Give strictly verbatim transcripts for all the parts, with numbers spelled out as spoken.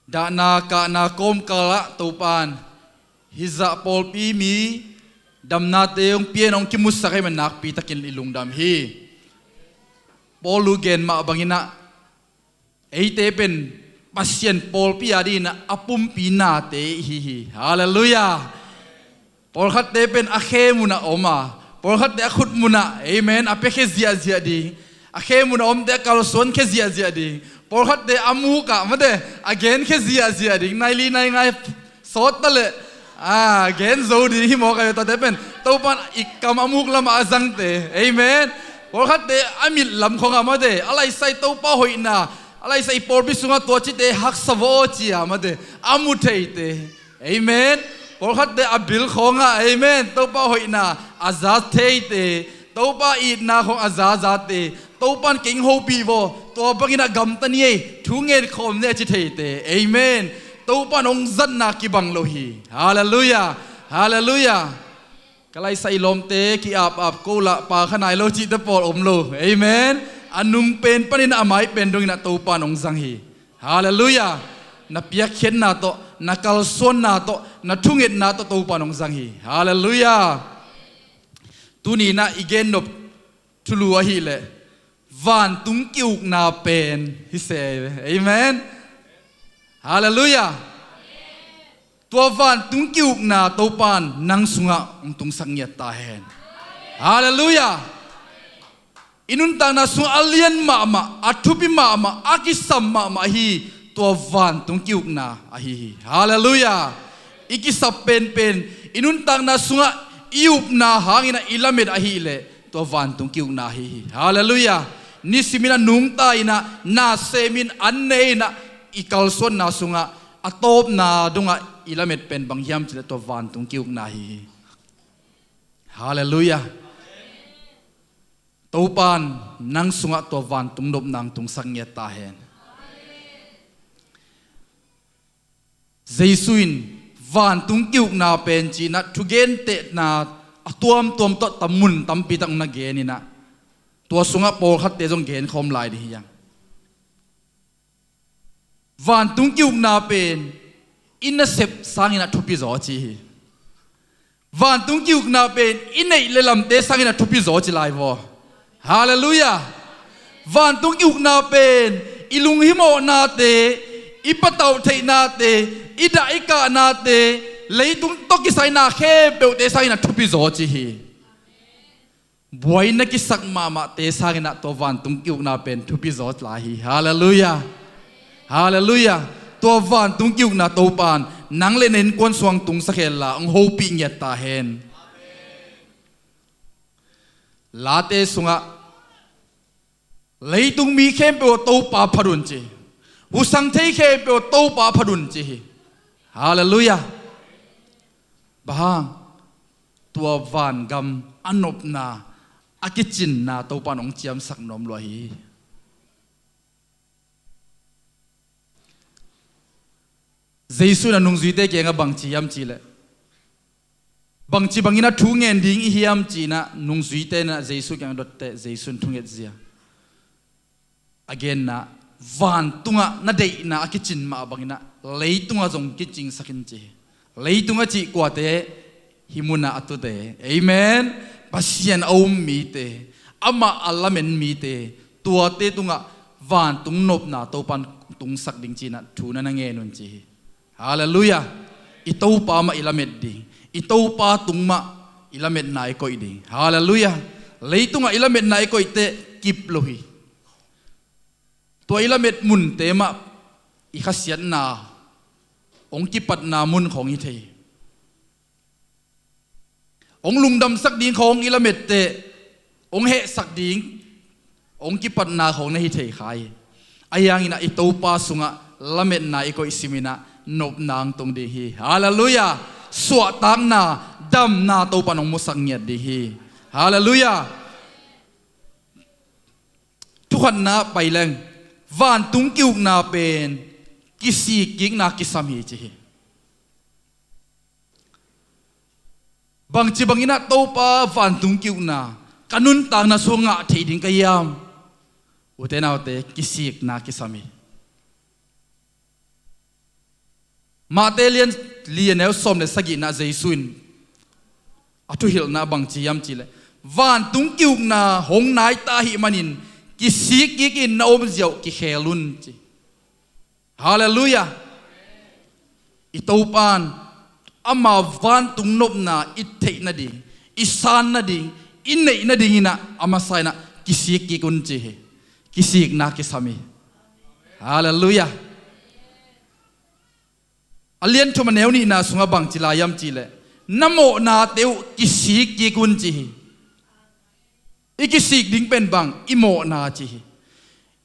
Dahna kahna kawmkalah Topan hih zah pawlpi mi damnate hong pia in hong kimusak ahih man nakpi takin i lungdam hi. Paul uh gen mah banginah eite pen Pasian pawlpi a dinginah a pumpi nate ihi hi. Halleluiah. Pawlkhatte pen a khe munah om a, pawlkhatte a khut munah, amen, a piakhia ziahziah ding. A khe munah omte a kalsuankhia ziahziah ding. Pawlkhatte a mukah mate a genkhia ziahziah ding. Nai li nai ngai sawt ta leh a gen zo ding hi mawk a, tuate pen Topan i kam a muk lamah a zangte, amen. Pawlkhatte a mit lam khongah mate a laisai Topa hoihna, a laisai pawlpi sungah tua cite haksa vaw cia mate a mu theite, amen. Pawlkhatte a bil khongah, amen, Topa hoihna a za theite, Topa itna khong a zazate, Topan kei hong hopih vaw, tua banginah gamta ni ei, thu ngen khawm ni a ci theite, amen. Topan hong zatna kibang lo hi. Halleluiah. Halleluiah. Ka laisai lawmte ki-apap ko lah pa kha nai lo cihte pawl om lo, amen. A nung pen panin a mai pen donginah Topan hong zang hi. Halleluiah. Na piakkhiatna tawh, na kalsuanna tawh, na thungetna tawh Topan hong zang hi. Halleluiah. Tuninah i gennop thulu ahileh vantung ki-ukna pen hi se, amen. Halleluiah. Tua vantung ki-ukna Topan nang sungah hong tungsak ngiat ta hen. Halleluiah. I nuntakna sungah a lian mahmah, a thupi mahmah, a kisam mahmah hi tua vantung ki-ukna ahi hi. Halleluiah. I kisap penpen i nuntakna sungah i upna hanginah i lamet ahileh tua vantung ki-ukna ahi hi. Halleluiah. Nisiminah nungta inah, na semin an ne inah i kalsuanna sungah a tawpna dongah i lamet pen bang hiam cileh tua vantung ki-ukna ahi hi. Halleluiah. Topan nang sungah tua vantung nopna hong tungsak ngiat ta hen. Jesu in vantung ki-ukna pen cinah thugentehna a tuamtuam tawh tam mun tampi tak hong na geninah tua sungah pawlkhatte zong genkhawm lai ding hi hang. Vantung ki-ukna pen i nasep sanginah thupi zaw ci hi. Vantung ki-ukna pen i neih le lamte sanginah thupi zaw ci lai vaw. Halleluiah. Vantung ki-ukna pen i lunghimawhnate, i patauh theihnate, i dah i kahnate, leitung tawh kisai na khempeuhte sanginah thupi zaw ci hi. Buai na kisak mahmahte sanginah tua vantung ki-ukna pen thupi zaw lai hi. Halleluiah. Halleluiah. Tua vantung ki-ukna Topan nang le na innkuan sungah tungsak henla hong hopih ngiat ta hen. Late sungah leitung mi khempeuh aw Topa phat un ci hi. Husang thei khempeuh aw Topa phat un ci hi. Halleluiah. Bang hang? Tua vangam a nopna, a kicinna Topan hong ciamsak nuam lua hi. Jesu in a nungzuite kiangah bangci hiam cihleh, bangci bangin a thu ngen ding i hiam cinah nungzuite inah Jesu kiangah dotteh Jesu in thunget zia a genna, vantungah na deihna a kicin mah banginah leitungah zong kicingsak in ci hi. Leitungah cih kuate, hih munah a tute, amen, Pasian a um mite, amah a lamen mite, tuate tungah vantung nopna Topan tungsak ding cinah thu na na ngen un ci hi. Halleluiah. I Topa mah i lamet ding, i Topa tung mah i lametna i koih ding. Halleluiah. Leitungah i lametna i koihteh kip lo hi. Tua i lamet munte mah i khasiatna, hong kipatna mun khawng hi thei. Hong lungdamsak ding khawng i lamette, hong hehsak ding, hong kipatna khawng na hi thei kha hi. Ahi hanginah i Topa sungah lametna i koih siminah nopna hong tung ding hi. Halleluiah. Suahtakna, damna Topan hong musak ngiat ding hi. Halleluiah. Thukhatna pai leng, vantung ki-ukna pen kisikkikna kisam hi ci hi. Bangci banginah Topa vantung ki-ukna ka nuntakna sungah ngah thei ding ka hiam? Ute naute, kisikna kisam hi. Mate lian li a neu sawm le sagihna Jesu in a thuhilhna bang ci hiam cihleh, vantung ki-ukna hong nai ta ahih manin kisik kikin na omzia uh kikhel un ci. Halleluiah. I Topa in ama vantung nopna i theih nading, i san nading, i neih nadingin ah a masa in ah kisik kik un ci hi. Kisikna kisam hi. Halleluiah. A lian thum a neu nihna sungah bang ci lai hiam cihleh, na mawhnate uh kisik kik un ci hi. I kisik ding pen bang, i mawhna ci hi.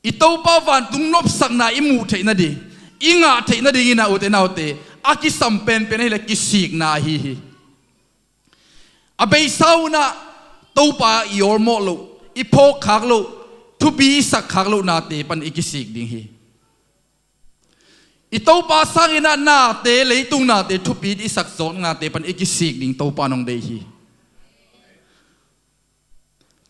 I Topa vantung nopsakna i muh theih nading, i ngah theih nadingin ah, ute naute, a kisam penpen ahileh kisikna ahi hi. A beisa un ah Topa i awlmawh loh, i phawkkhak loh, thupi i sakkhak lohnate pan i kisik ding hi. I Topa sangin ah nate, leitung nate, thupi i sakzawknate pan i kisik ding Topa in hong deih hi.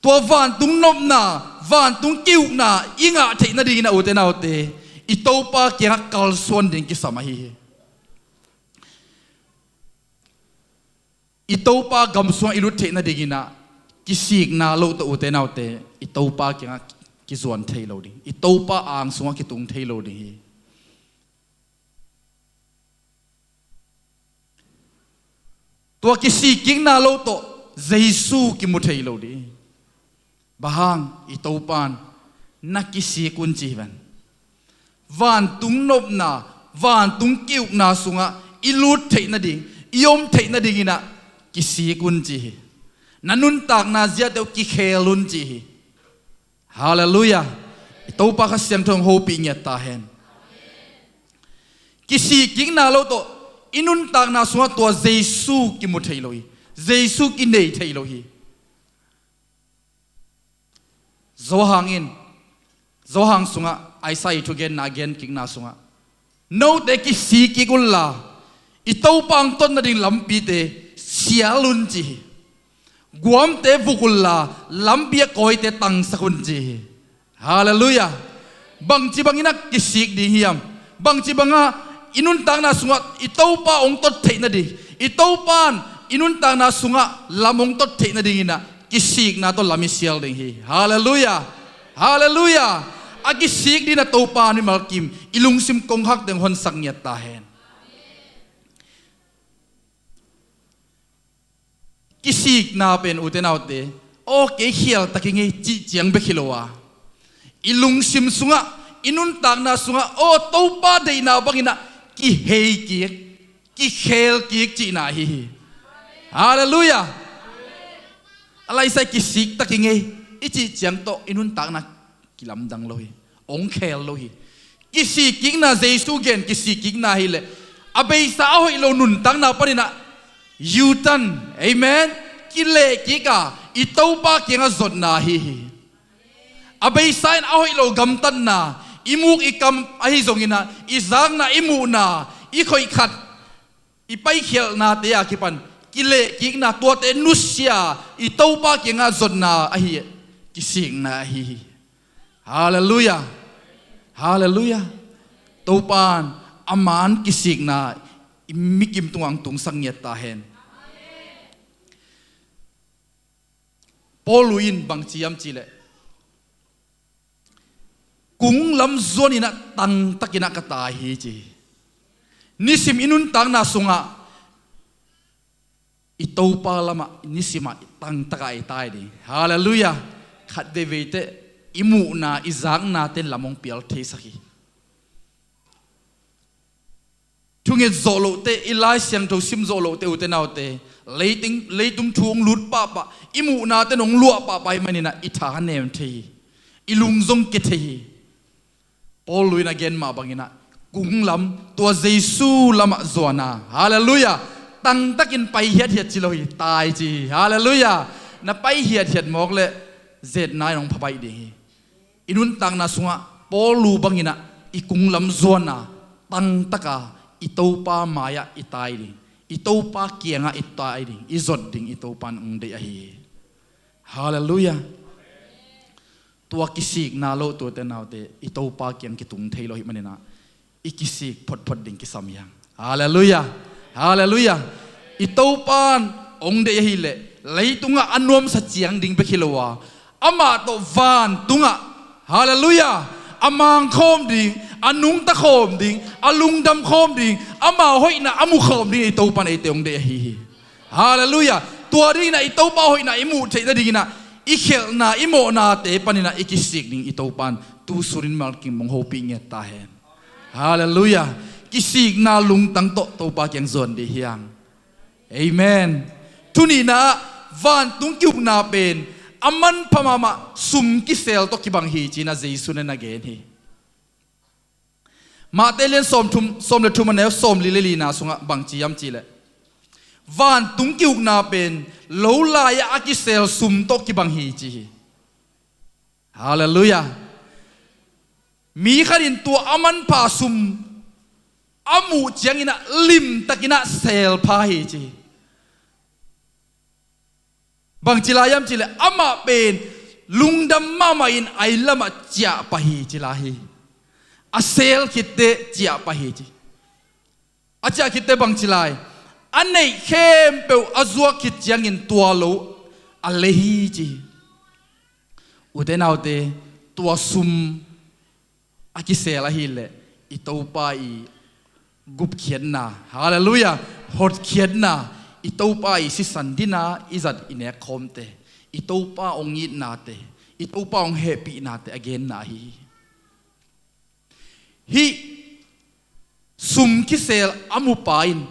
Tua vantung nopna, vantung ki-ukna i ngah theih nadingin ah, ute naute, i Topa kiangah kalsuan ding kisam ahi hi. I Topa gam sungah i lut theih nadingin ah kisikna lo tawh, ute naute, i Topa kiangah kizuan thei lo ding, i Topa ang sungah kitung thei lo ding hi. Tua kisik kikna lo tawh Jesu kimu thei lo ding. Bang hang? I Topa in na kisik un ci hi ven. Vantung nopna, vantung ki-ukna sungah i lut theih nading, i om theih nadingin ah kisik un ci hi. Na nuntakna ziate uh kikhel un ci hi. Halleluiah. I Topa Kha Siangtho in hong hopih ngiat ta hen. Kisik kikna lo tawh i nuntakna sungah tua Jesu kimu thei lo hi. Jesu kinei thei lo hi. Johan in, Johan sungah Isaiah thugenna a gen kikna sungah, note kisik kik unla, i Topa hong tot nading lampite sial un ci hi. Guamte vuk unla, lampi a kawite tangsak un ci hi. Halleluiah. Bangci bangin ah kisik ding hiam? Bangci bangah i nuntakna sungah i Topa hong tot theih nading, i Topa in i nuntakna sungah lam hong tot theih nadingin ah kisikna tawh lam i sial ding hi. Halleluiah. Halleluiah. A kisik dingin ah Topa in mimal kim i lungsim kongkhakte hong honsak ngiat ta hen. Kisikna pen, ute naute, aw kei khial tak ing ei cih ciang bek hi lo a, i lungsim sungah, i nuntakna sungah, aw Topa deihna bangin ah kihei kik, kikhel kik cihna ahi hi. Halleluiah. A laisai kisik tak ing ei i cih ciang tawh i nuntakna kilamdang lo hi. Hong khel lo hi. Kisik kikna, Jesu gen kisik kikna hileh, a beisa a hoih lo nuntakna panin ah U-turn, amen, kileh kik a, i Topa kiangah zotna ahi hi. A beisa in a hoih lo gamtatna, i muk i kam ahi zongin ah, i zakna, i muhna, i khoih khat, i paikhialhnate a kipan kileh kikna, tuate nusia, i Topa kiangah zotna ahi, kisikna ahi hi. Halleluiah. Halleluiah. Topa in a man kisikna i mikim tungah hong tungsak ngiat ta hen. Paul in bang ci hiam cihleh, kung lam zuanin ah tangtakin ah ka tai hi ci hi. Nisim i nuntakna sungah i Topa lamah nisimah tangtaka i tai ding. Halleluiah. Khat veivei teh i muhna, i zaknate in lam hong pial theisak hi. Thunget zawh loh teh, i Lai Siangtho sim zawh loh teh, ute naute, leitung, leitung thu hong lut pahpah, i muhnate in hong luah pahpah ahih manin ah i tha nem thei hi. I lung zong ke thei hi. Paul in a gen mah bangin ah, kung lam, tua Jesu lamah zuan a, halleluiah, tangtakin pai hiathiat ci lo hi, tai ci hi, halleluiah. Na pai hiathiat mawk leh zetna in hong phabaih ding hi. I nuntakna sungah Paul bangin ah i kung lam zuan a, tangtaka i Topa mai-ah i tai ding, i Topa kiangah i tai ding, i zot ding i Topa in hong deih ahi hi. Halleluiah. Tua kisikna lo, ute naute, i Topa kiang kitung thei lo ahih manin ah i kisik photphot ding kisam hi hang. Halleluiah. Halleluiah. I Topa in hong deih ahileh leitungah a nuamsa ciang ding bek hi lo a, amah tawh vantungah, halleluiah, a mangkhawm ding, a nungta khawm ding, a lungdam khawm ding, ama hoihna a mu khawm ding i Topa in eite hong deih ahi hi. Halleluiah. Tua dinginah i Topa hoihna i muh theih nadinginah i khelhna i mawhnate paninah i kisik ding i Topa in tu sunin malkim hong hopih ngiat ta hen. Halleluiah. Kisikna lungtang tawh Topa kiang zuan dih hiang. Amen. Tuni-in ah vantung ki-ukna pen a manpha mahmah sum kisel tawh kibang hi ci-in ah Jesu in na gen hi. Matthai lian sawm thum, sawm le thum a neu sawmli le lina sungah bang ci hiam cihleh, vantung ki-ukna pen lo lai-ah a kisel sum tawh kibang hi ci hi. Halleluiah. Mi khat in tua a manpha sum a muh cianginah limtakinah selpha hi ci hi. Bangci lai hiam cihleh amah pen lungdam mahmah in a inn lamah ciah pah hi ci lai hi. A sel khitte ciah pah hi ci. A ciah khitte bangci lai, a neih khempeuh a zuak khit ciangin tua lo a lei hi ci hi. Ute naute, tua sum a kisel ahileh i Topa i gupkhiatna, halleluiah, hotkhiatna, i Topa i sisan dina i zat i nekkhawmte, i Topa hong itnate, i Topa hong hehpihnate a genna ahi hi. Hih sum kisel a mupa in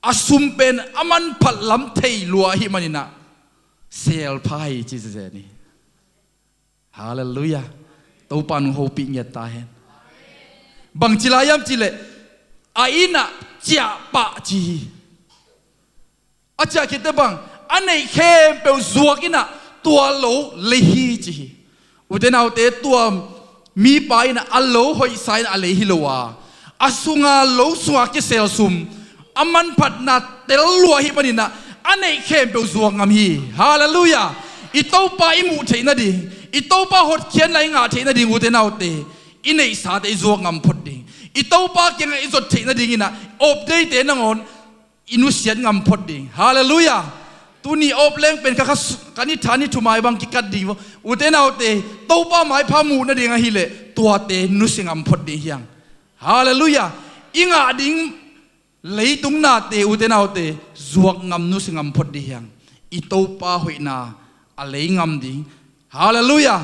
a sum pen a manphat lam thei lua ahih maninah selpha hi ci zen hi. Halleluiah. Topa in hong hopih ngiat ta hen. Bangci lai hiam cihleh a innah ciah pah ci hi. A ciah khitte bang, a neih khempeuh zuak innah tua lo lei hi ci hi. Ute naute, tua mipa innah a lo hoihsa in a lei hi lo a, a sunga lo sunga kisel sum a manphatna tel lua ahih maninah a neih khempeuh zuak ngam hi. Halleluiah. I Topa i muh theih nading, i Topa hotkhiatna i ngah theih nading, ute naute, i neihsate i zuak ngam phot ding, i Topa kiangah i zot theih nadinginah awpdeite nangawn i nusiat ngam phot ding. Halleluiah. Tuni awp leng pen ka, ka, ka ni tha ni thumai bang kikat ding vaw. Ute naute, Topa maipha muh nading ahileh tuate nusia ngam phot ding hiang. Halleluiah. I ngah ding leitung nate, ute naute, zuak ngam, nusia ngam phot ding hiang. I Topa hoihna a lei ngam ding. Halleluiah.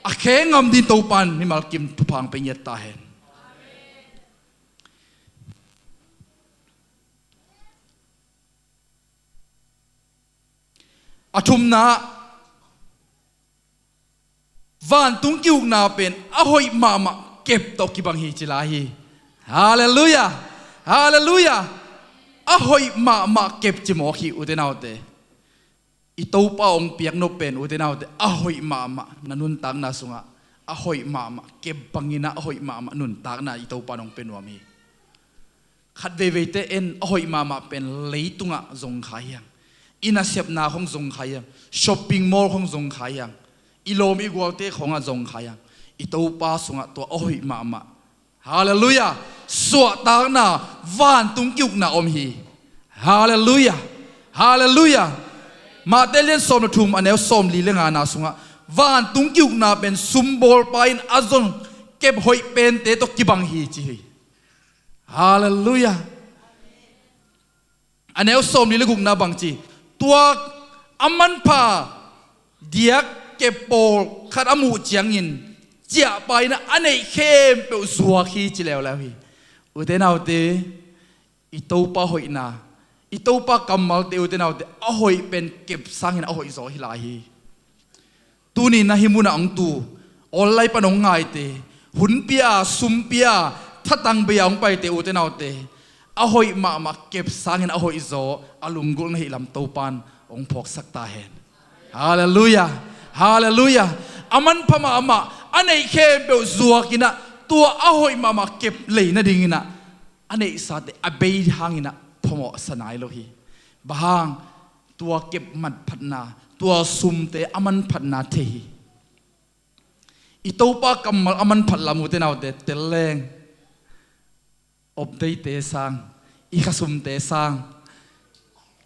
A khe ngam ding Topa in mimal kim thupha hong pia ngiat ta hen. A thumna, vantung ki-ukna pen a hoih mahmah kep tawh kibang hi ci lai hi. Halleluiah. Halleluiah. A hoih mahmah kep ci mawk hi, ute naute. I Topa hong piak nop pen, ute naute, a hoih mahmah, na nuntakna sungah a hoih mahmah kep banginah a hoih mahmah nuntakna i Topa in hong pia nuam hi. Khat veiveite en, a hoih mahmah pen leitungah zong kha hiang. I nasepna khong zong kha hiang. Shopping mall khong zong kha hiang. I lawm i gualte khongah zong kha hiang. I Topa sungah tua a hoih mahmah, halleluiah, suahtakna, vantung ki-ukna om hi. Halleluiah. Halleluiah. Matthai lian sawm le thum a neu sawmli le ngana sungah vantung ki-ukna pen sumbawlpa in a zong kep hoih pente tawh kibang hi ci hi. Halleluiah. A neu sawmli le gukna bangci, tua a manpha diak kep pawl khat a muh ciangin ciahpah in a neih khempeuh zuak hi ci leuleu hi. Ute naute, i Topa hoihna, i Topa kammalte, ute naute, a hoih pen kep sangin a hoihzaw hi lai hi. Tuni-in ah hih munah hong tu, online pan hong ngaite, hun pia, sum pia, thatang bei-a hong paite, ute naute, a hoih mahmah kep sangin a hoihzaw a lunggulh na hih lam Topa in hong phawksak ta hen. Halleluiah. Halleluiah. A manpha mahmah, a neih khempeuh zuak in ah, tua a hoih mahmah kep lei nadingin ah a neihsate a bei hangin ah phamawhsa nai lo hi. Bang hang? Tua kep manphatna, tua sumte a manphatna thei hi. I Topa kammal a manphat lam, ute naute, tel leng, update te sang, i khasumte sang,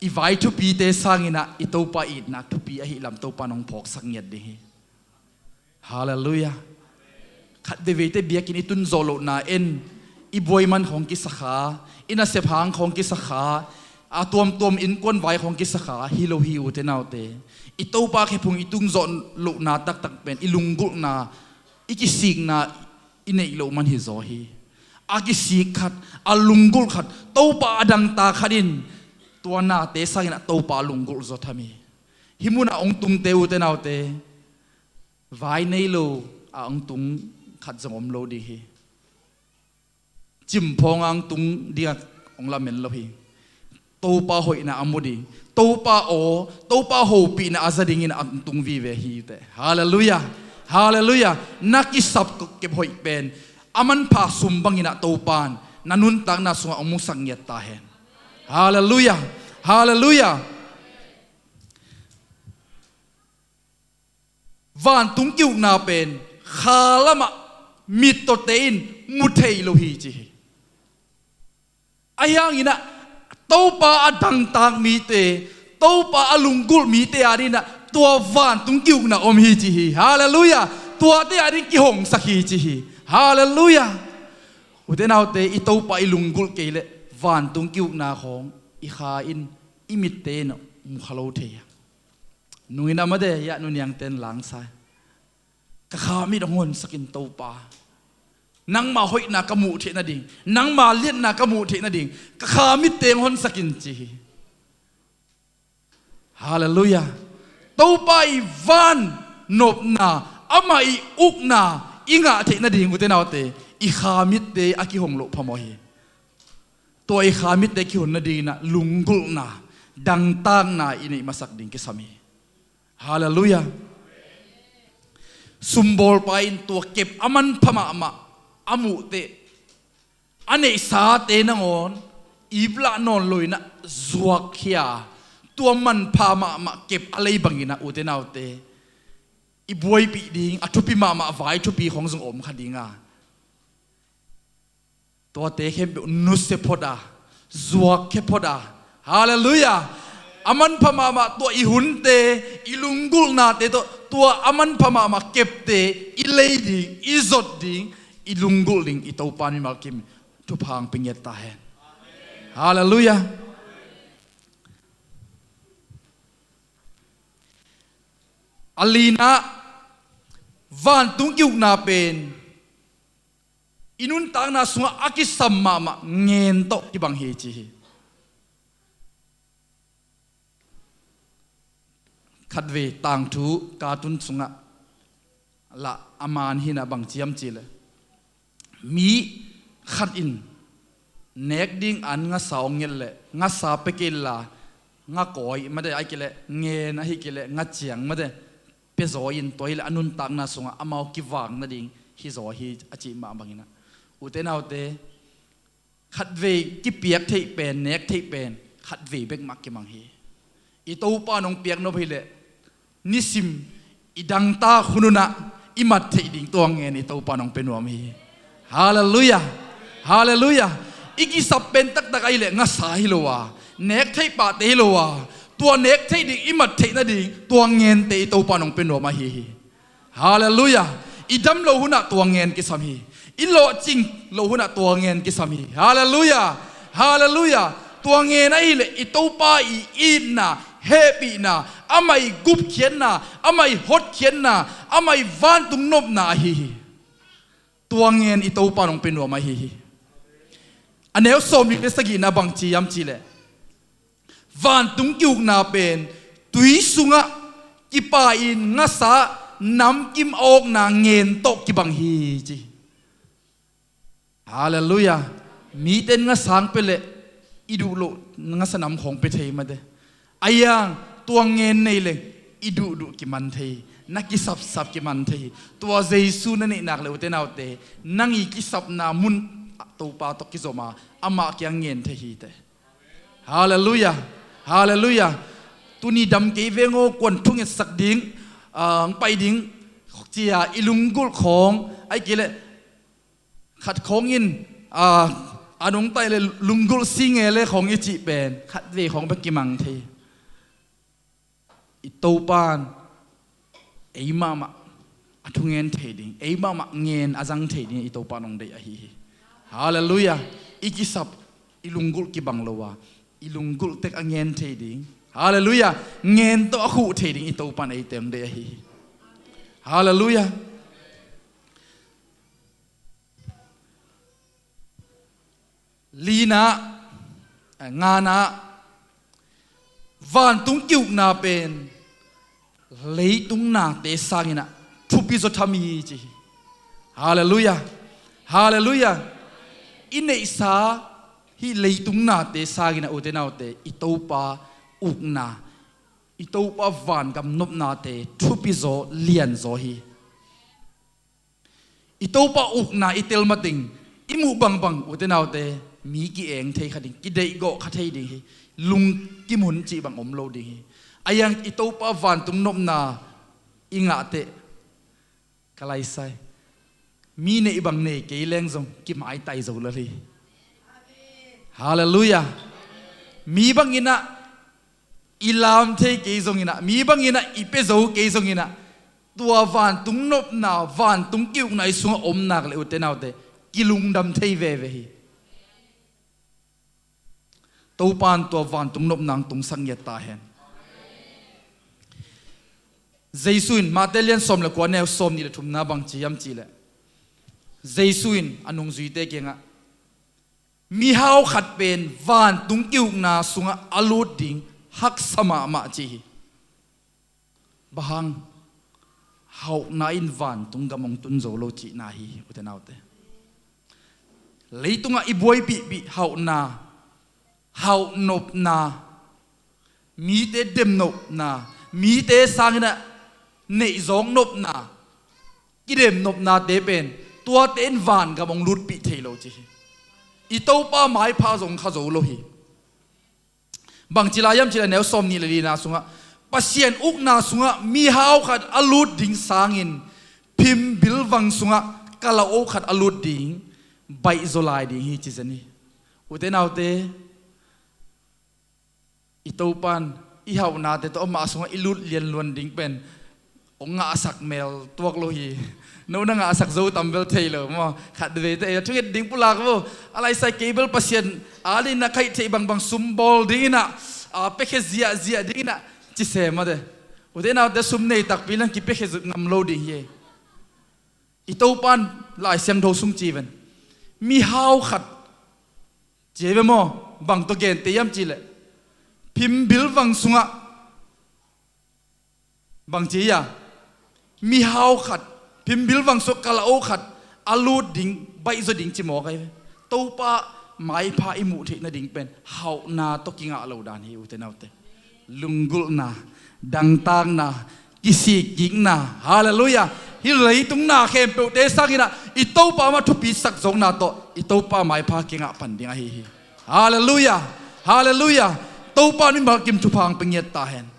i vai thupite sanginah i Topa itna thupi ahi lam Topa nong phawksak ngiat ding hi. Halleluiah. Khat veiveite biakinn i tunzawh lohna en, i buaiman khawng kisakha, i nasep hang khawng kisakha, a tuamtuam innkuan vai khawng kisakha hi lo hi, ute naute. I Topa khephung i tunzawh lohna taktak pen i lunggulhna, i kisikna i neih loh man hi zaw hi. A kisik khat, a lunggulh khat, Topa a dangta khat in tua nate sanginah Topa a lunggulh zaw tham hi. Hih munah hong tungte, ute naute, vai nei lo a hong tung khat zong om lo ding hi. Cimphawng a hong tung dingah hong lamen lo hi. Topa hoihna a mu ding, Topa aw, Topa hopihna a za dingin a hong tung vive hi teh. Halleluiah. Halleluiah. Na kisap kep hoih pen a manpha sum banginah Topa in na nuntakna sungah hong musak ngiat ta hen. Halleluiah. Halleluiah. Vantung ki-ukna pen kha lamah mittawte in mu thei lo hi, ci hi. Ahi hanginah Topa a dangtak mite, Topa a lunggulh mite adinginah tua vantung ki-ukna om hi, ci hi. Halleluiah. Tuate ading kihongsak hi, ci hi. Halleluiah. Ute naute, i Topa i lunggulh kei leh vantung ki-ukna khawng i kha in, i mitte in mu kha lo thei a. Nungin a mate, hiah nuniangten langsai. Ka kha mit hong honsakin Topa. Nangma hoihna ka muh theih nading, nangma liatna ka muh theih nading ka kha mit teng honsakin, ci hi. Halleluiah. Topa i van nopna, amah i ukna i ngah theih nading, ute naute, i kha mitte a kihong loh phamawh hi. Tua i kha mitte kihon nadinginah lunggulhna, dangtakna i neih masak ding kisam hi. Halleluiah. Sumbawlpa in tua kep a manpha mahmah a muhteh, a neihsate nangawn iplah nawn loinah zuakkhia, tua manpha mahmah kep a lei banginah, ute naute, i buaipih ding a thupi mahmah vai thupi khawng zong om kha dinga, tuate khempeuh nusia phot a, zuakkhia phot a. Halleluiah. A manpha mahmah tua i hunte, i lunggulhnate tawh tua a manpha mahmah kepte i lei ding, i zot ding, i lunggulh ding i Topa mimal kim thupha hong pia ngiat ta hen. Halleluiah. A linah, vantung ki-ukna pen i nuntakna sungah a kisam mahmah ngen tawh kibang hi, ci hi. Khatvei tangthu katun sungah lah a man hinah bang ciam cihleh, mi khat in nek ding an ngasa hong nget leh, ngasa pia kei la, nga kawi mate, ahi kei leh ngen, ahi kei leh nga ciang mate, pia zaw in, tua hileh a nuntakna sungah amau kivak nading hi zaw hi, a cih mah banginah, ute naute, khatvei kipiak theih pen, nek theih pen khatvei bek mah kimang hi. I Topa nong piak nop hileh nisim i dangtak hunhunah i mat theih ding tua ngen i Topa nong pia nuam hi. Halleluiah. Halleluiah. I kisap pen taktak ahileh ngasa hi lo a, nek theih pahte hi lo a, tua nek theih ding i mat theih nading tua ngente i Topa nong pia nuam ahi hi. Halleluiah. I dam lo hunah tua ngen kisam hi. I lawhcing lo hunah tua ngen kisam hi. Halleluiah. Halleluiah. Tua ngen ahileh i Topa i itna, hehpihna, amah i gupkhiatna, amah i hotkhiatna, amah i vantung nopna ahi hi. Tua ngen i Topa nong pia nuam ahi hi. A neu sawmnih le sagihna bang ci hiam cihleh, vantung ki-ukna pen tui sungah kipa-in ngasa namkim a awkna ngen tawh kibang hi, ci. Halleluiah. Mite in ngasa hong pia leh i duh loh ngasa nam khawng pia thei mate. Ahi hang tua ngen nei leng i duhduh kiman thei hi, na kisapsap kiman thei hi. Tua Jesu na neih nak leh, ute naute, nang i kisapna mun Topa tawh kizom a, amah kiang ngen thei hi teh. Halleluiah. Halleluiah. Tuni dam kei veng aw, kuan thungetsak ding, ah, hong pai ding, ci-a i lunggulh khawng, ahi kei leh khat khawng in, ah, A nungta i le lunggulh si nge le khong i cih pen khatvei khong bek kimang thei. I Topan ei mahmah a thungen thei ding, ei mahmah ngen a zang thei ding i Topan hong deih ahi hi. Halleluiah. I kisap, i lunggulh kibang lo a, i lunggulh tek a ngen thei ding. Halleluiah. Ngen tawh a khuh thei ding i Topan eite hong deih ahi hi. Halleluiah. Lina, eh, ngana, vantung ki-ukna pen leitung nate sanginah thupi zaw tham hi ci hi. Halleluiah. Halleluiah. I neihsa hih leitung nate sanginah ute naute, i Topa ukna, i Topa vangam nopnate thupi zaw, lian zaw hi. I Topa ukna i tel mateng i muh bangbang ute naute, mi ki-eng thei kha ding, kideihgawh kha thei ding hi. Lungkim hun cih bang om lo ding hi. A iang i Topa vantung nopna i ngah teh, ka laisai, mi neih bang nei kei leng zong kimaitai zo lel hi. Halleluiah. Mi banginah i lam thei kei zonginah, mi banginah i pia zo kei zonginah, tua vantung nopna, vantung ki-ukna i sungah om nak le ute naute, kilungdam thei veve hi. Topan tua vantung nopna hong tungsak ngiat ta hen. Jesu in Mate lian sawm le kua neu sawm nih le thumna bang ci hiam cihleh, Jesu in a nungzuite kiangah, mihau khat pen vantung ki-ukna sungah a lut ding haksa mahmah ci hi. Bang hang? Hauhna in vantung gam hong tun zo lo cihna hi, ute naute. Leitungah i buaipihpih hauhna, hauhnopna, mite demnopna, mite sanginah neihzawng nopna, kidemnopnate pen tuate in vangam hong lutpih thei lo ci hi. I Topa maipha zong kha zo lo hi. Bangci lai hiam cihleh neu sawm nih le lina sungah, Pasian ukna sungah mihau khat a lut ding sangin phimbil vang sungah kalao khat a lut ding baihzaw lai ding hi ci zen hi. Ute naute, i Topan i hauhnate tawh amah sungah i lut lianluan ding pen hong ngahsak mel tuak lo hi. No na ngahsak zo tam bel thei lo maw? Khat veite ei a thunget ding pulak vo. A laisai kei bel Pasian a dingin a khaih theih bangbang sum bawl dinginah, a, piakhia ziahziah dinginah ci se mate. Ute naute, sum nei takpi lang kipiakhia ngam lo ding hi. I Topan Lai Siangtho sung ci ven, mihau khat ci ve maw? Bang tawh gente hiam cihleh, phimbil vang sungah bang ci hia? Mihau khat, phimbil vang sungah kalao khat a lut ding, baihzaw ding ci mawk ahi ve. Topa maipha i muh theih nading pen hauhna tawh kingah lo dan hi, ute naute. Lunggulhna, dangtakna, kisikkikna, halleluiah, hih leitung na khempeuhte sanginah i Topa mah thupi sak zawkna tawh i Topa maipha kingah pan ding ahi hi. Halleluiah. Halleluiah. Topa in mimal kim thupha hong pia ngiat ta hen.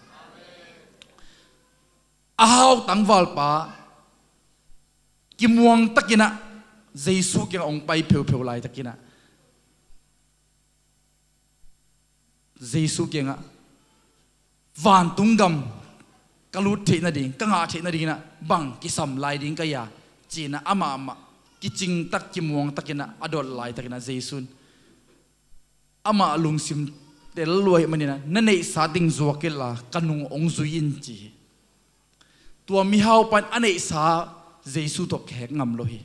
A hau tangvalpa kimuang takinah Jesu kiangah hong pai pheupheu laitakinah Jesu kiangah vantung gam ka lut theih nading, ka ngah theih nadinginah bang kisam lai ding ka hia, ci-inah amah amah kicingtak kimuangtakinah a dot laitakinah Jesu in amah lungsim tel lua ahih maninah, na neihsa ding zuak inla ka nung hong zui in ci hi. Tua mihau pan a neihsa Jesu tawh khek ngam lo hi.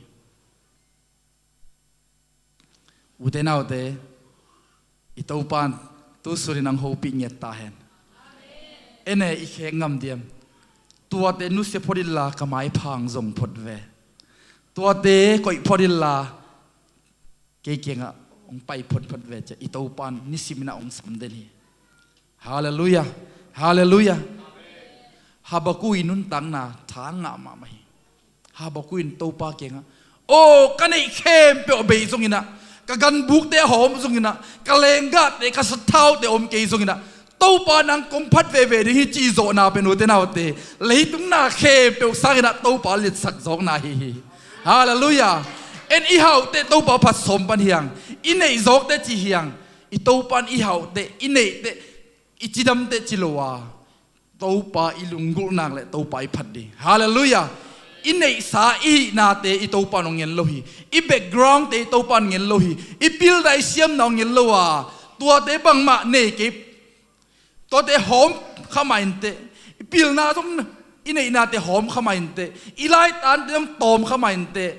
Ute naute, i Topan tu sunin hong hopih ngiat ta hen. Ene, i khek ngam diam? Tuate nusia phot inla ka maipha hong zong phot ve. Tuate koih phot inla kei kiangah hong pai photphot ve ci-a i Topan nisiminah hong sam den hi. Halleluiah. Halleluiah. Habakkuk i nuntakna thang ngah mahmah hi. Habakkuk in Topa kiangah, aw, ka neih khempeuh a bei zonginah, ka ganbukte a hawm zonginah, ka lenggahte, ka sathaute a om kei zonginah, Topa nang kong phat veve ding hi, ci zawhna pen ute naute, leitung na khempeuh sanginah Topa liatsak zawkna hi hi. Halleluiah. En i hauh teh Topa phat sawm pan hi hang. I neih zawk teh ci hi hang. I Topa in i hauh teh, i neih teh, i cidam teh ci lo a, Topa i lunggulhna leh Topa i phat ding. Halleluiah. I neihsa i hihnate i Topa in hong ngen lo hi. I background te i Topa in ngen lo hi. I pilna i siamna hong ngen lo a, tuate bangmah nei kei, tuate hawm kha mah inteh. I pilna zong, i neihnate hawm kha mah inteh. I laitante zong tawm kha mah inteh.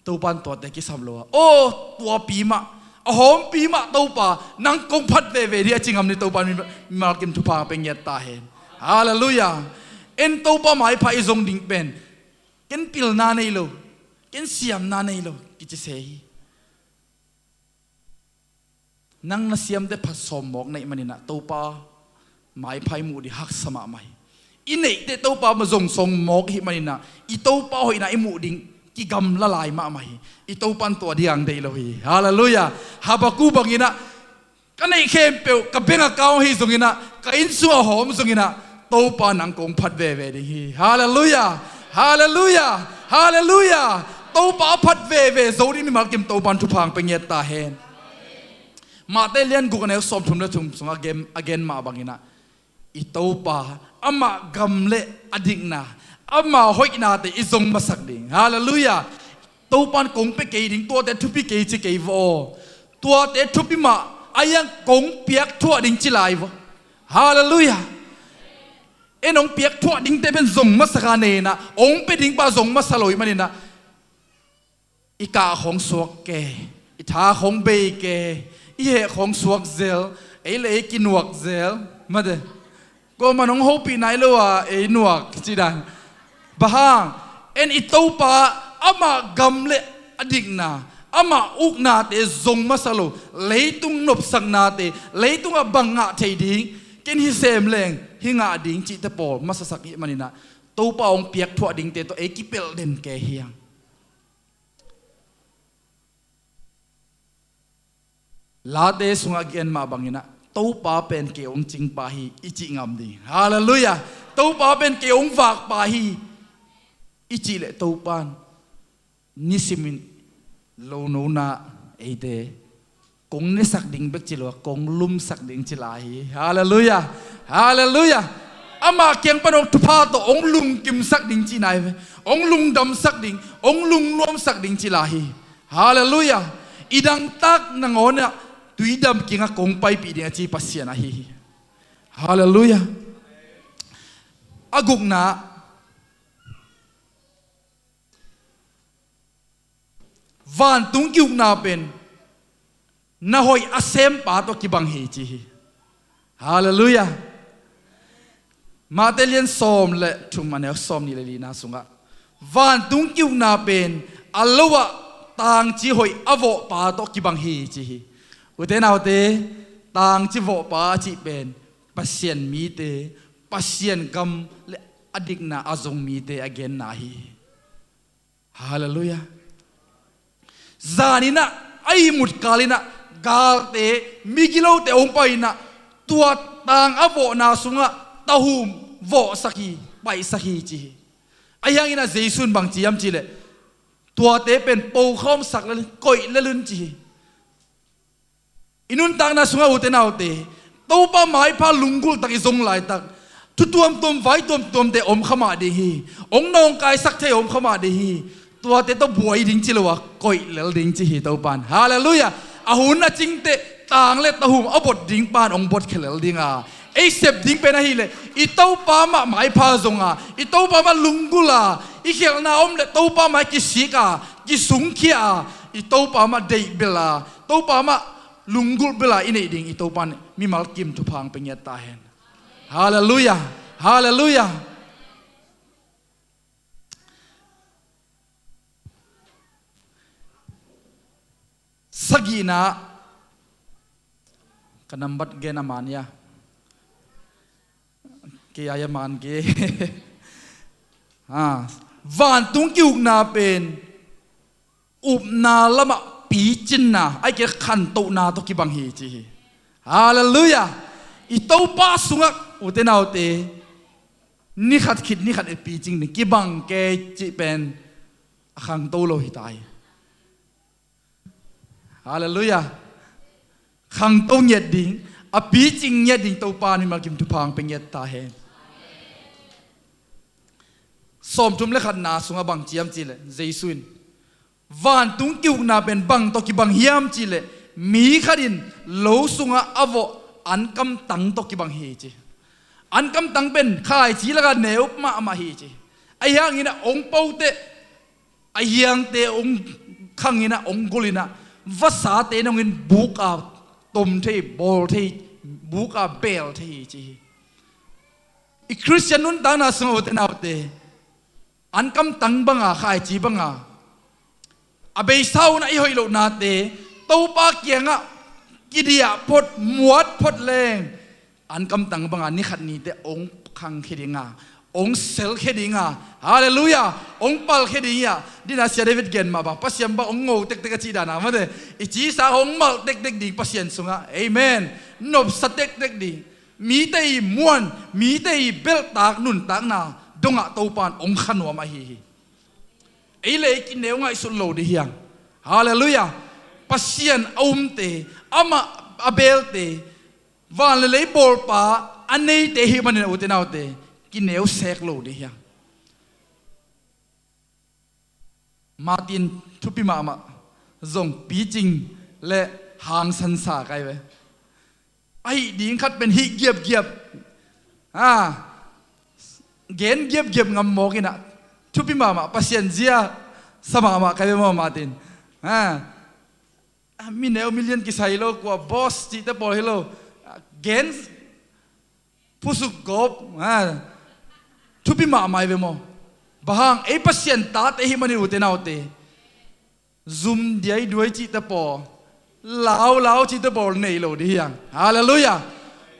Topa in tuate kisam lo a, aw, tuapi mah, a hawmpi mah Topa, nang kong phat veve ding a ci ngam ni. Topa in mi, mimal kim thupha pia ngiat ta hen. Halleluiah. En Topa maipha i zong ding pen, ken pilna nei lo, ken siamna nei lo kici se hi. Nang na siamte phat sawm mawk na hih maninah Topa maipha i muh ding haksa mahmah hi. I neihte Topa ma zong sawm mawk i hih maninah i Topa hoihna i muh ding kigamla lai mahmah hi. I Topa in tua ding hong deih lo hi. Halleluiah. Habakkuk banginah, ka neih khempeuh, ka bank account hi zonginah, ka inn sung a hawm zonginah, Topa nang kong phat veve ding hi. Halleluiah. Halleluiah. Halleluiah. Topa a phat veve zo ding mimal kim Topa in thupha pia ngiat ta hen. Matthai lian guk a neu sawmthum le thum sungah a gen, a gen mah banginah, i Topa, amah gam le a dikna, amah hoihnate i zong masak ding. Halleluiah. Topa in kong pia kei ding, tuate thupi kei ci kei vaw. Tuate thupi mah a hiang kong piak thuah ding ci lai vaw. Halleluiah. En hong piak thuah dingte pen zong masak a, neinah hong pia ding pa zong masa lo i hih maninah, i kah khawng suak ke, i tha khawng bei ke, i heh khawng suak zel, ei le ei kinuak zel. Mate, kuaman hong hopih nai lo a ei nuak ci dan. Bang hang? En i Topa, amah gam le a dikna, amah uknate zong masa lo, leitung nopsaknate, leitungah bang ngah thei ding, ken hi sem leng hi ngah ding cihte pawl masasak i hih maninah, Topa hong piak thuah dingte tawh ei kipelh den ke hi hang. Late sungah a gen mah banginah, Topa pen kei hong cingpa hi i cih ngam ding. Halleluiah. Topa pen kei hong vakpa hi i cih leh Topa in nisimin lonona eite kong nesak ding bek ci lo a, kong lumsak ding ci lai hi. Halleluiah. Halleluiah. Amah kiang pan hong thupha tawh hong lungkimsak ding ci nai ve. Hong lungdamsak ding, hong lungnuamsak ding ci lai hi. Halleluiah. I dangtak nangawnah tuidam kingah kong paipih ding a ci Pasian ahi hi. Halleluiah. A gukna, vantung ki-ukna pen na hoih a sempa tawh kibang hi ci hi. Halleluiah. Matthai lian sawm le thum a neu sawm nih le lina sungah, vantung ki-ukna pen a lo-ah tangci hoih a vawhpa tawh kibang hi ci hi. Ute naute, tangci vawhpa a cih pen Pasian mite, Pasian gam le a dikna a zong mite a genna hi. Halleluiah. Zaninah, a ihmut kalinah, galte, migilote hong painah, tua tang a vawhna sungah tahum vawhsak hi, paihsak hi ci hi. Ahi hanginah Jesu in bang ci hiam cihleh, tuate pen pokhawmsak lel, koih lel un ci hi. I nuntakna sungah ute naute, Topa maipha lunggulhtak i zong laitak, thu tuamtuam, vai tuamtuamte om kha mah ding hi. Hong nawngkaisak thei om kha mah ding hi. Tuate tawh buai ding ci lo a, koih lel ding ci hi Topa in. Halleluiah. A hun a cingteh tang le tahum a bot ding pan hong botkhia lel ding a, ei sep ding pen ahileh i Topa mah maipha zong a, i Topa mah lunggulh a, i khialhna om le Topa mah kisik a, kisungkhia a, i Topa mah deihbel a, Topa mah lunggulh bel a i neih ding i Topa in mimal kim thupha hong pia ngiat ta hen. Halleluiah. Halleluiah. Sagihna, ka nambat gen a man ia, kei ai a man kei. Ha, vantung ki-ukna pen upna lamah picinna, ahih kei leh khantohna tawh kibang hi ci hi. Halleluiah. I Topa sungah ute naute, ni khat khit ni khat i picing ding, kibang kei cih pen a khangto lo hi ta hi. Halleluiah. Khangto ngiat ding, a picing ngiat ding Topa in mimal kim thupha hong pia ngiat ta hen. Sawmthum le khatna sungah bang ci hiam cih leh Jesu in, vantung ki-ukna pen bang tawh kibang hiam cih leh mi khat in lo sungah a vawh ankamtang tawh kibang hi ci. Ankamtang pen khaici lakah neu mahmah hi ci. Ahi hangin ah hong po teh, a hiangte hong khang in ah, hong gul in ah, vasate in hong in buk a tom thei, bawl thei, buk a beel thei hi ci hi. I Khristian nuntakna sungah ute naute, ankamtang banga, khaici banga, a beisa un ah i hoih lohnate Topa kiangah kidiah phot, muat phot leng, ankamtang banga ni khat ni teh hong khangkhia dinga, hong selkhia dinga, halleluiah, hong palkhia ding hi a. Dina Sia David gen mah bang, Pasian bang hong ngo tektek a cih dana mate, i cisa hong malh tektek ding Pasian sungah, amen, nopsa tektek ding. Mite i muan, mite i belhtak nuntakna dongah Topa in hong kha nuam ahi hi. Ei le ei kineu ngaihsut lo ding hi hang. Halleluiah. Pasian a umte, amah a beelte, van le lei bawlpa a neite ahih manin ute naute, kineu sek lo ding hi hang. Martin thupi mahmah, zong picing le hangsansa kai ve. Ahih ding khat pen hih giapgiap, a, gen giapgiap ngam mawk in ah, thupi mahmah, Pasian zia sa mahmah kai ve maw Martin. A, a, mi neu mi lian kisai lo, kua boss cihte pawl hi lo. A, gen phusuk gawp, a, thupi mahmah hi ve maw. Bang hang, ei Pasian tate ahih manin ute naute, zum diaiduai cihte pawl, laulau cihte pawl nei lo ding hi hang. Halleluiah.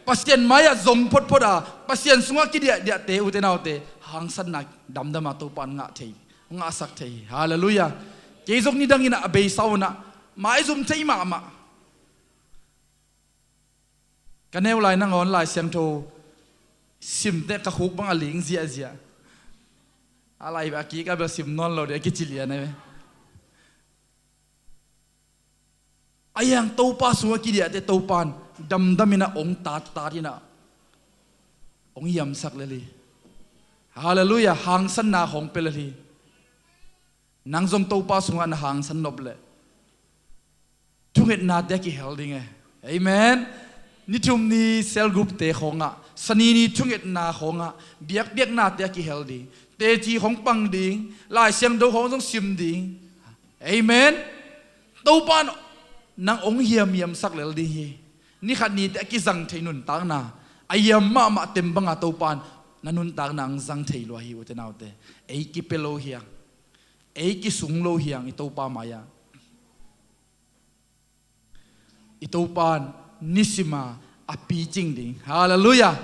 Pasian mai-ah zong photphot a, Pasian sungah kidiahdiahte ute naute, hangsanna damdam a Topa in ngah thei, ngahsak thei hi. Halleluiah. Kei zong nidangin ah a beisa un ah maizum thei mahmah. Ka neu lai nangawn Lai Siangtho simte ka khuk bang a ling ziahziah. A lai a kik a bel sim nawn lo ding a kici lian a ve. A hiang Topa sungah kidiahte Topa in damdam in ah hong tattat in ah hong hiamsak lel hi. Halleluiah, hangsanna hong pia lel hi. Nang zong Topa sungah na hangsan nop leh thungetnate a kihel ding e. Amen. Ni thum ni cell group te khawngah, sani ni thungetna khawngah, biakpiaknate a kihel ding. Teci khawng pang ding, Lai Siangtho khawng zong sim ding. Amen. Topa in nang hong hiamhiamsak lel ding hi. Ni khat nite a kizang thei nuntakna, a hiam mahmah tem banga Topa in na nuntakna hong zang thei lua hi ute naute. Ei kipia lo hi hang. Ei kisung lo hi hang i Topa mai-ah. I Topa in nisima a picing ding. Halleluiah.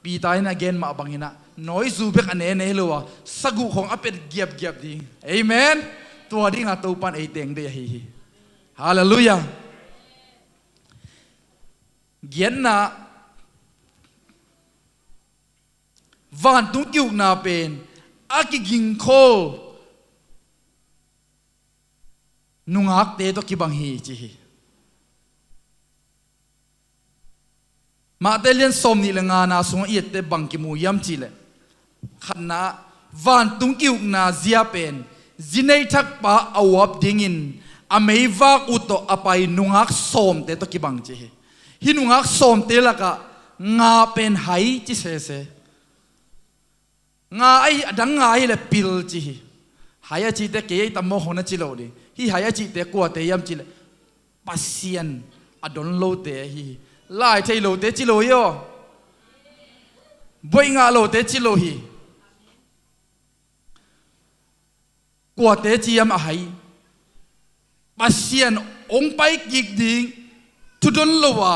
Peter in a gen mah bangin ah, nawizu bek a ne ne hi lo a, saguh khawng a pet giapgiap ding. Amen. Tua dinga Topa in ei teng deih ahi hi. Halleluiah. Giatna, vantung ki-ukna pen a kigingkhol nungakte tawh kibang hi ci hi. Matthai lian sawmnih le ngana sungah i ette bang kimu hiam cih leh, khatna, vantung ki-ukna zia pen zi neithakpa a uap dingin a meivak uh tawh a pai nungak sawmte tawh kibang ci hi. Hih nungak sawmte lakah nga pen hai ci sese. Nga ahi, a dang nga ahi le pil ci hi. Hai a cihte kei ahi tam maw hong na ci lo ding. Hih hai a cihte kuate hiam cih leh Pasian a don lote ahi hi. Lai thei lote ci lo hi aw. Buaih ngah lote ci lo hi. Kuate ci hiam a hai? Pasian hong pai kik ding thu don lo a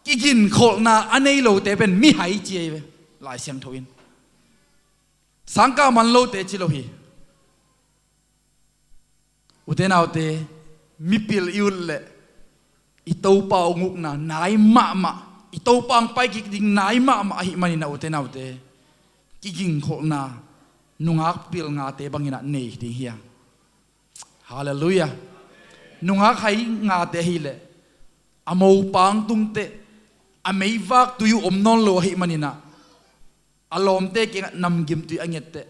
kiginkholhna a nei lote pen mihai ci ahi ve. Lai Siangtho in sangkah man lote ci lo hi. Ute naute, mipil i ut leh i Topa hong ukna nai mahmah, i Topa hong pai kik ding nai mahmah ahih manin ah ute naute, kigingkholhna nungak pil ngate bangin ah nei ding hi hang. Halleluiah. Nungak hai ngate ahileh a mopang tungteh a meivak tui uh om nawn lo ahih maninah a lawmte kiangah namgim tui a ngetteh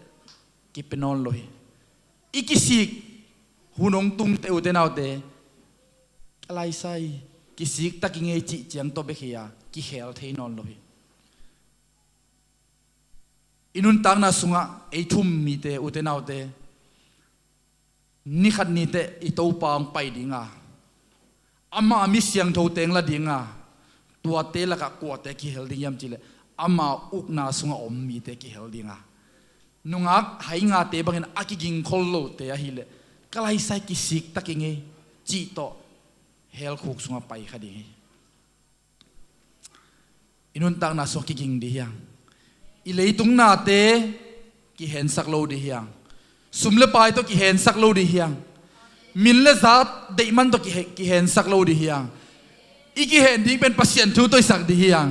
kipia nawn lo hi. I kisik hun hong tungteh, ute naute, ka laisai, kisik tak i ngei cih ciang tawh bek hi a, kihel thei nawn lo hi. I nuntakna sungah ei thum mite, ute naute, nikhat niteh i Topa hong pai dinga, ama mi siangtho teng la dinga, tuate lakah kuate kihel ding hiam cihleh, ama ukna sungah om mite kihel dinga. Nungak hai ngate bangin a kigingkhol lote ahileh, ka laisai, kisik tak i ngei cih tawh hell khuk sungah pai kha ding hi. I nuntakna sungah kiging dih hiang. I leitung nate kihensak lo dih hiang. Sum le pai tawh kihensak lo dih hiang. Min le zat deihman tawh kihe-, kihensak lo dih hiang. I kihen ding pen Pasian thu tawh i sak dih hiang.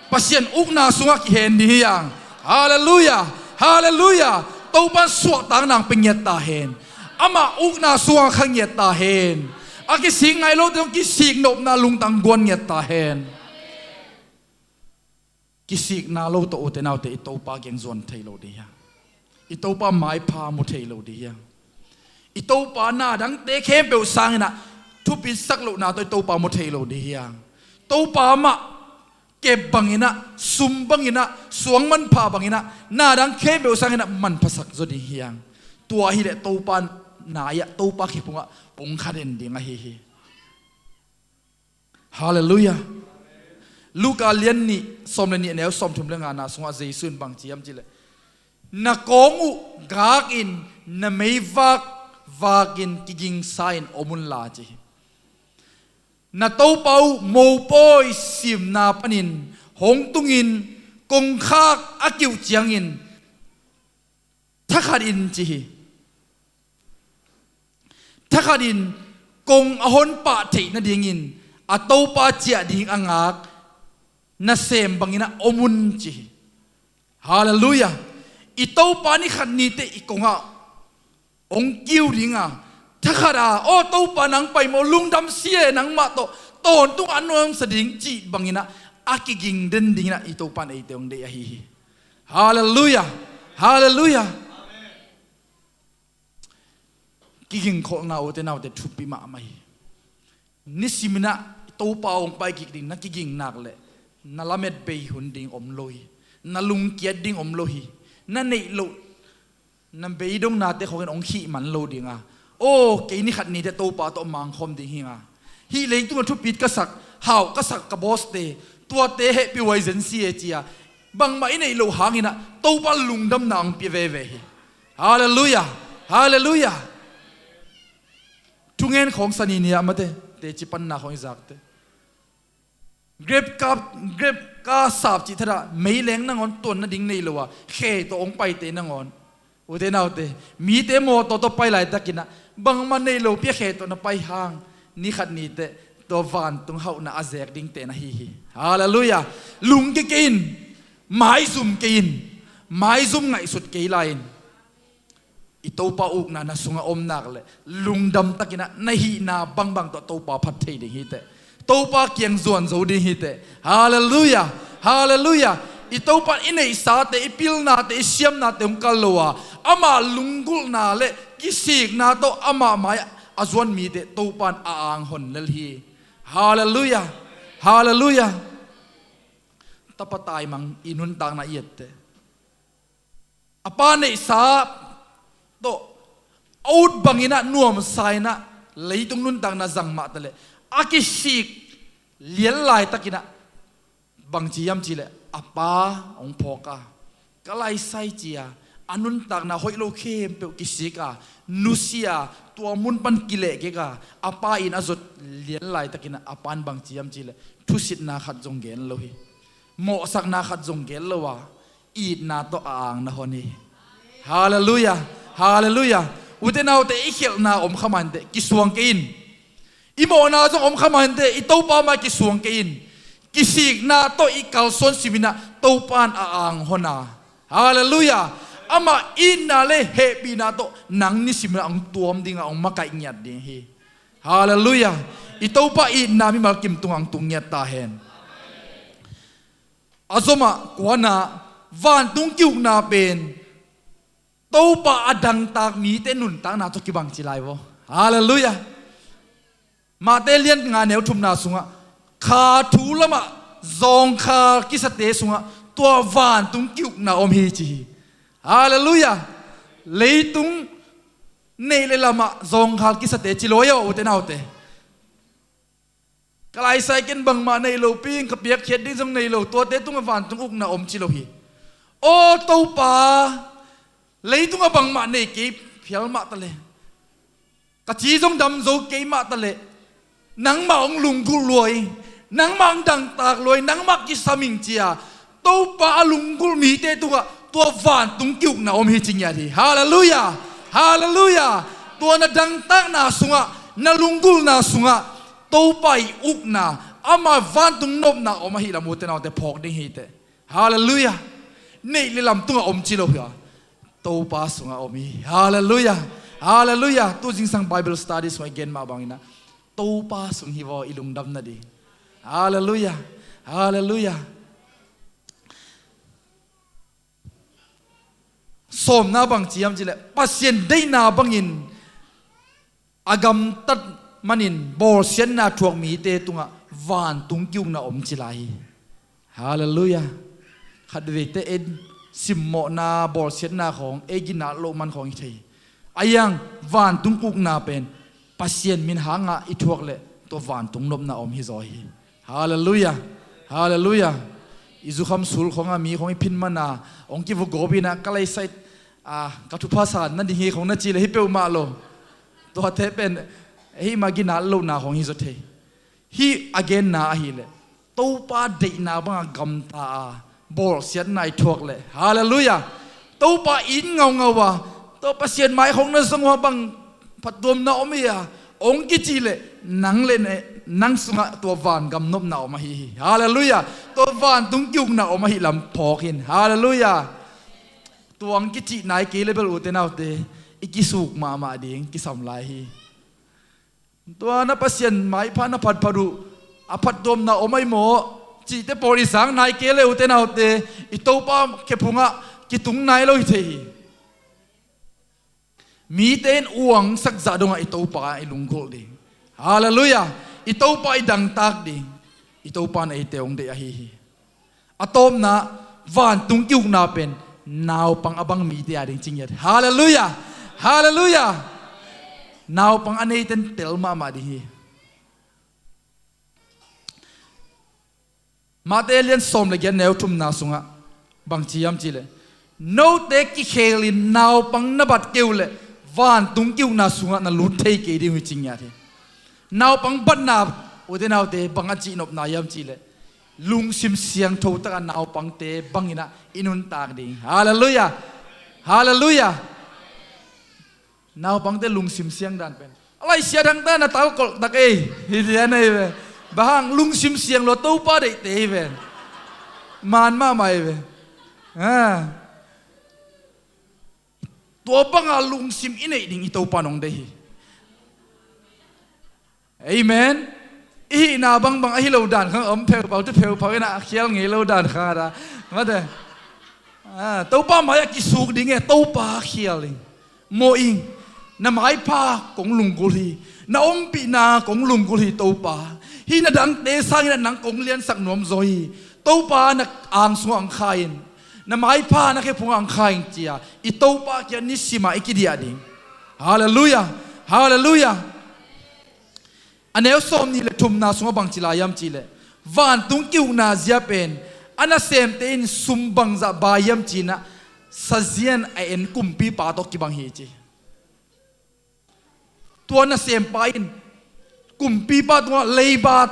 Pasian ukna sungah kihen dih hiang. Halleluiah. Halleluiah. Topan suahtak nang pe ngiat ta hen. Amah ukna sungah kha ngiat ta hen. A kisik ngai lote zong kisik nopna lungtang guan ngiat ta hen. Kisikna lo tawh, ute naute, i Topa kiang zuan thei lo dih hiang. I Topa maipha mu thei lo dih hiang. I Topa na dangte khempeuh sanginah thupitsak lohna tawh i Topa mu thei lo dih hiang. Topa mah kep banginah, sum banginah, suang manpha banginah, na dang khempeuh sanginah manphasak zaw ding hiang. Tua hileh Topa na-ah, Topa khephungah hong kha den ding ahi hi. Halleluiah. Luka lian nih, sawm le nih, a neu sawmthum le ngana sungah Jesu in bang ci hiam cihleh, na kawng uh gakin, na meivak vakin, kigingsa-in om unla ci hi. Na Topa uh mopawi simna panin hong tungin kongkhak a kiuh ciangin thakhatin ci hi. Thakhatin kong a honpah theih nadingin a Topa ciah ding a ngak nasem banginah om un ci hi. Halleluiah. I Topa nikhat nite i kongah hong kiu dinga, thakhat a, aw Topa, nang pai maw, lungdam si e, nangmah tawh tawntung a nuamsa ding cih banginah a kiging den dinginah i Topa in eite hong deih ahi hi. Halleluiah. Halleluiah. Kigingkholhna, ute naute, thupi mahmah hi. Nisiminah Topa hong pai kik ding na kiging nak leh na lamet bei hun ding om lo hi. Na lungkiat ding om lo hi. Na neih loh, na beidongnate khawngin hong khih man lo dinga, aw kei nikhat nite Topa tawh mangkhawm ding hinga, hih leitungah thupit ka sak, hau ka sak ka bawste, tuate hehpih huai zen si e cia bangmah i neih loh hanginah Topa lungdamna hong pia veve hi. Halleluiah. Halleluiah. Thungen khawng sani ni-ah mate, teci panna khawng i zakte, grep ka, grep ka sap cih thadah meileng nangawn tuan nading nei lo a, khe tawh hong paite nangawn, ute naute, mite mawtaw tawh pai laitakinah bangmah nei lopi a khe tawh na pai hang, nikhat niteh tua vantung hauhna a zek dingte na hi hi. Halleluiah. Lungke kei in, maizum kei in, maizum ngaihsut kei lai-in, i Topa ukna na sungah om nak leh lungdam takinah na hihna bangbang tawh Topa phat thei ding hiteh. Topa kiang zuan zo ding hiteh. Halleluiah. Halleluiah. I Topa i neihsate, i pilnate, i siamnate hong kal lo a, ama lunggulhna le kisikna tawh ama mai a zuan mite Topa in a ang hon lel hi. Halleluiah. Halleluiah. Tapa taimang i nuntakna i etteh, a pa neihsa tawh a ut banginah nuamsa inah leitung nuntakna zang mahtaleh a kisik lian laitakinah bangci hiam cihleh a pa hong phawk a, ka laisai cia, a nuntakna hoih lo khempeuh kisik a, nusia, tua mun pan kilehkek a, a pa in a zot lian laitakinah a pa in bangci hiam cihleh thusitna khat zong gen lo hi. Mawhsakna khat zong gen lo a, itna tawh a ang na hon hi. Halleluiah. Halleluiah. Ute naute, i khialhna om kha mah inteh, kisuang kei in. I mawhna zong om kha mah inteh, i Topa mai kisuang kei in. Kisikna tawh i kalsuan siminah Topa in a ang hon a. Halleluiah. Amah itna le hehpihna tawh nang nisiminah hong tuam dinga, hong makaih ngiat ding hi. Halleluiah. I Topa itna mimal kim tungah hong tung ngiat ta hen. A zomah kuana vantung ki-ukna pen Topa a dangtak mite nuntakna tawh kibang ci lai vaw. Halleluiah. Mate lian nga neu thumna sungah kha thu lamah zawngkhal kisate sungah tua vantung ki-ukna om hi ci hi. Halleluiah. Leitung neih le lamah zawngkhal kisate ci lo aw ute naute. Ka laisai ken bangmah nei lo ping, ka piakkhiat ding zong nei lo, tuate tungah vantung ukna om ci lo hi. Aw Topa, leitungah bangmah nei kei phial mah ta le, ka ci zong dam zo kei mah ta le, nangmah hong lunggulh luai, nangmah hong dangtak luai, nangmah kisam ing cia Topa a lunggulh mite tungah tua vantung ki-ukna om hi ci ngiat hi. Halleluiah. Halleluiah. Tua na dangtakna sungah, na lunggulhna sungah Topa i ukna, ama vantung nopna om ahi lam ute naute phawk ding hi teh. Halleluiah. Neih le lam tungah om ci lo hi a, Topa sungah om hi. Halleluiah. Halleluiah. Tu zingsang Bible study sungah i gen mah bangin ah Topa sung hi vaw i lungdam nading. Halleluiah. Halleluiah. Sawmna bang ci hiam cileh Pasian deihna bangin a gamtat manin bawlsiatna thuak mite tungah vantung ki-ukna om ci lai hi. Halleluiah. Khatveite ei simmawhna bawlsiatna khawng ei ginat loh man khawng hi thei hi. A iang vantung ukna pen Pasian min hangah i thuak leh tua vantung nopna om hi zaw hi. Halleluiah. Halleluiah. I zukham sul khawngah mi khawng i phin mana hong kivugawp inah ka leisai a ka thupha san nading hi khawng na ci leh hi peuhmah lo. Tuate pen hih mah ginat lohna khawng hi zaw thei. Hih a genna ahileh Topa deihna bangah gamta a bawlsiatna i thuak leh, halleluiah, Topa it ngaungau a, tua Pasian maikhawkna zong uh a bang phattuamna om hi a, hong kici leh nang le nang sungah tua vangam nopna om ahi hi. Halleluiah. Tua vantung ki-ukna om ahi lam phawk in. Halleluiah. Tua hong kici nai kei le bel ute naute i kisuk mahmah ding kisam lai hi. Tua na Pasian maipha na phatphat uh a phattuamna om ahi maw cihte pawl i zak nai kei le ute naute, i Topa khephungah kitung nai lo hi thei hi. Mite in uangsak zah dongah i Topa i lunggulh ding. Halleluiah. I Topa i dangtak ding. I Topa na eite hong deih ahi hi. A tawpna, vantung ki-ukna pen naupang a bang mite a ding ci ngiat. Halleluiah. Halleluiah. Naupang a neiten tel mahmah ding hi. Mate lian sawm le giat neu thumna sungah bang ci hiam cileh, note kikhelin naupang na bat kei uh leh vantung ki-ukna sungah na lut thei kei ding uh hi ci ngiat hi. Naupang batna ute naute bang a cihnopna hiam cileh, lungsim siangtho takah naupangte banginah i nuntak ding. Halleluiah. Halleluiah. Naupangte lungsim siang dan pen a laisiat hangta na talkolh tak ei hi lian ahi ve. Bang hang? Lungsim siang lo Topa deihte hi ve. Man mahmah hi ve. Tua banga lungsim i neih ding i Topa nong deih hi. Amen. I hihna bangbang ahi lo dan khang om, pheupau tu pheupau inah a khial ngei lo dan khang a da. Mate. Topa mai a kisuk ding e, Topa khial ing. Mawh ing. Na maipha kong lunggulh hi. Na ompihna kong lunggulh hi Topa. Hih na dangte sanginah nang kong liansak nuam zaw hi. Topa na ang sungah ang kha in. Na maipha na khephungah ang kha in cia i Topa kiang nisimah i kidiah ding. Halleluiah. Halleluiah. A neu sawm nih le thumna sungah bang ci lai hiam cileh, vantung ki-ukna zia pen a nasemte in sum bangzah bai hiam cinah sazian a en kumpipa tawh kibang hi ci. Tua nasempa in kumpipa tungah leiba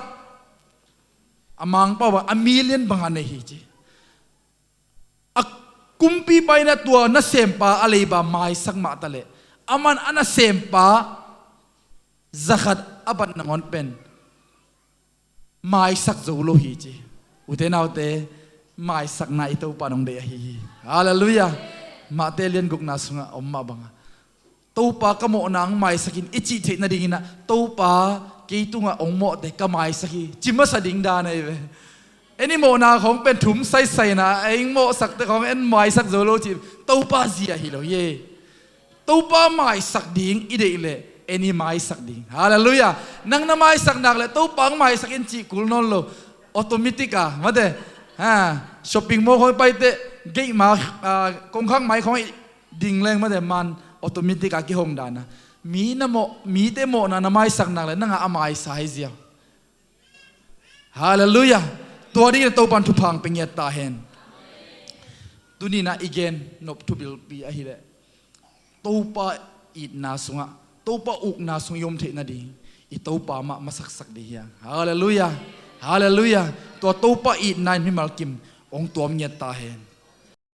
a mangpau a million banga nei hi ci. A kumpipa inah tua nasempa a leiba maisak mahta leh aman a nasempa zakhat a bat nangawn pen maisak zo lo hi ci. Ute naute, maisakna i Topa nong deih ahi hi. Halleluiah. Mate lian gukna sungah om mah banga Topa ka mawhna hong maisak in i cih theih nadingin ah, Topa kei tungah hong mawhte ka maisak hi, ci masa ding dan ahi ve. En i mawhna khawng pen thum saisai na, ei hong mawhsakte khawng en maisak zo lo cih, Topa zia hi lo hi. Topa maisak ding i deih leh en i maisak ding. Halleluiah. Nang na maisak nak leh Topa hong maisak in cih kul nawn lo. Automatic a mate, ha, shopping mall khawng i paite, gate ma, ah, kongkhak mai khawng i ding leng mate, man automatic a kihong dan a. Mi na mawh, mite mawhna na maisak nak leh nang a a maisa hi ziau. Halleluiah. Tua dingin Topan thupha hong pia ngiat ta hen. Tuni-in ah i gen nop thubilpi ahih leh, Topa itna sungah, Topa ukna sung i om theih nading, i Topa mah masaksak ding hi hang. Halleluiah. Halleluiah. Tua Topa itna in mimal kim hong tuam ngiat ta hen.